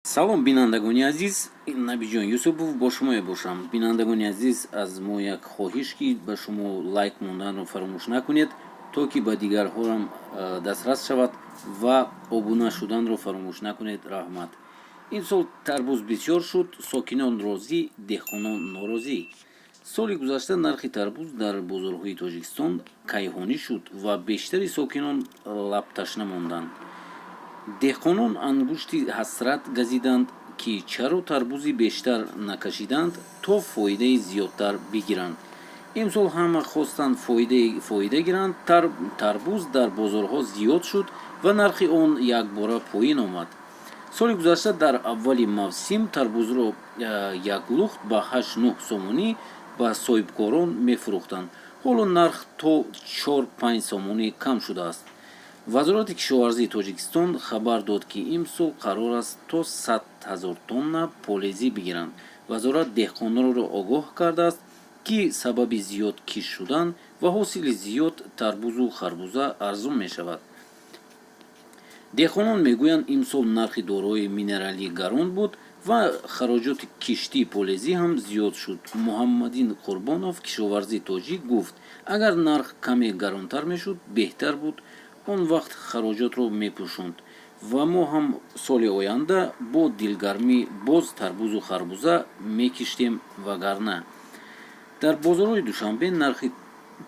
Салом, бинандагони азиз, Набиҷон Юсупов бо шумо мебошам. Бинандагони азиз, аз мо як хоҳиш, ки ба шумо лайк монданро фаромӯш накунед, то ки ба дигарҳоам дастрас шавад, ва обуна шуданро фаромӯш накунед. Раҳмат. Имсол тарбуз бисёр шуд, сокинон розӣ, деҳқонон норозӣ. Соли гузашта нархи тарбуз дар бозорҳои Тоҷикистон кайҳонӣ шуд ва бештари сокинон лабташна монданд. Деҳқонон ангушти ҳасрат газиданд, ки чаро тарбузи бештар накашиданд, то фоидаи зиёдтар бигиранд. Имсол ҳама хостанд фоида гиранд. Тарбуз дар бозорҳо зиёд шуд ва нархи он якбора поин омад. Соли гузашта дар аввали мавсим тарбузро як лухт ба 8-9 сомонӣ ба соҳибкорон мефурӯхтанд. Ҳоло нарх то 4-5 сомонӣ кам шудааст. Вазорати кишоварзии Тоҷикистон хабар дод, ки имсол қарор аст то 100 000 тонна полезӣ бигиранд. Вазорат деҳқононро огоҳ кардааст, ки сабаби зиёд кишт шудан ва ҳосили зиёд тарбузу харбуза арзон мешавад. Деҳқонон мегӯянд, имсол нархи доруҳои минералӣ гарон буд ва хароҷоти киштии полезӣ ҳам зиёд шуд. Муҳаммадин Қурбонов, кишоварзи тоҷик, гуфт: «Агар нарх каме гаронтар мешуд, беҳтар буд. Он вақт хароҷотро мепӯшонд ва мо ҳам соли оянда бо дилгармӣ боз тарбузу харбуза мекиштем. Вагарна дар бозорҳои Душанбе нархи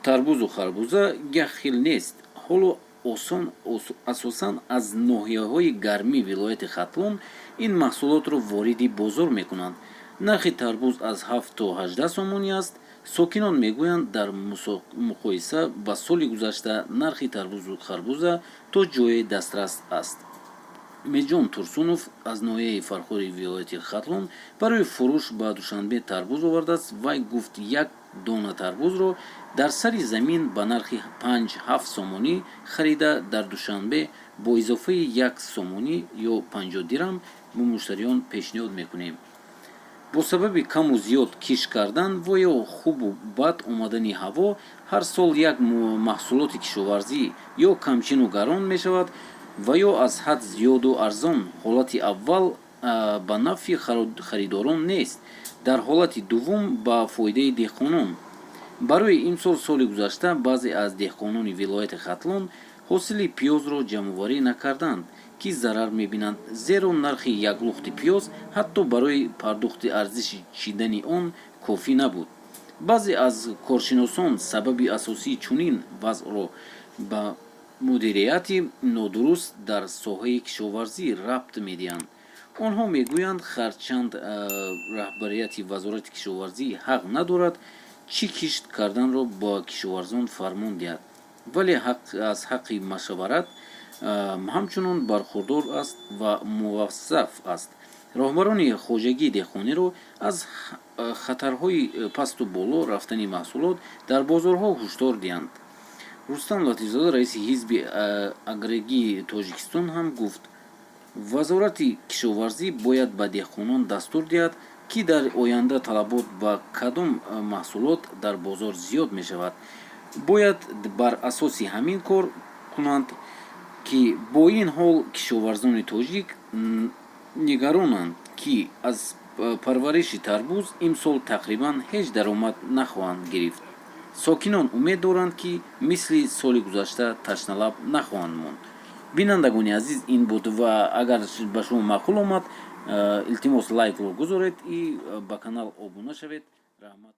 тарбузу харбуза як хел нест. Ҳоло осон асосан аз ноҳияҳои гармии вилояти Хатлон ин маҳсулотро вориди бозор мекунанд. Нархи тарбуз аз 7 то 18 сомонӣ аст. Сокинон мегӯянд, дар муқоиса ба соли гузашта нархи тарбузу харбуза то ҷое дастрас аст. Меҷон Турсунов аз ноҳияи Фархори вилояти Хатлон барои фурӯш ба Душанбе тарбуз овардааст. Вай гуфт, як дона тарбузро дар сари замин ба нархи 5-7 сомонӣ харида, дар Душанбе бо изофаи 1 сомонӣ ё 50 дирам ба муштариён пешниҳод мекунем. Бо сабаби каму зиёд кишт кардан ва ё хубу бад омадани ҳаво ҳар сол як маҳсулоти кишоварзӣ ё камчину гарон мешавад ва ё аз ҳад зиёду арзон. Ҳолати аввал ба нафъи харидорон нест, дар ҳолати дуввум ба фоидаи деҳқонон. Барои имсол соли гузашта баъзе аз деҳқонони вилояти Хатлон ҳосили пиёзро ҷамъоварӣ накарданд, ки зарар мебинанд, зеро нархи як лухти пиёз ҳатто барои пардохти арзиши чидани он кофӣ набуд. Баъзе аз коршиносон сабаби асосии чунин вазъро ба мудирияти нодуруст дар соҳаи кишоварзӣ рабт медиҳанд. Онҳо мегӯянд, ҳарчанд раҳбарияти Вазорати кишоварзӣ ҳақ надорад чӣ кишт карданро ба кишоварзон фармон диҳад, вале аз ҳаққи машварат ҳамчунон бархурдор аст ва муваззаф аст роҳбарони хоҷагии деҳқониро аз хатарҳои пасту боло рафтани маҳсулот дар бозорҳо ҳушдор диҳанд. Рустам Латифзода, раиси Ҳизби агрегии Тоҷикистон, ҳам гуфт, Вазорати кишоварзӣ бояд ба деҳқонон дастур диҳад, ки дар оянда талабот ба кадом маҳсулот дар бозор зиёд мешавад, бояд бар асоси ҳамин кор кунанд, ки бо ин ҳол кишоварзони тоҷик нигаронанд, ки аз парвариши тарбуз имсол тақрибан ҳеҷ даромад нахоҳанд гирифт. Сокинон умед доранд, ки мисли соли гузашта ташналаб нахоҳанд монд. Бинандагони азиз, ин буд ва агар ба шумо маъқул омад, илтимос, лайкро гузоред и ба канал обуна шавед. Раҳмат.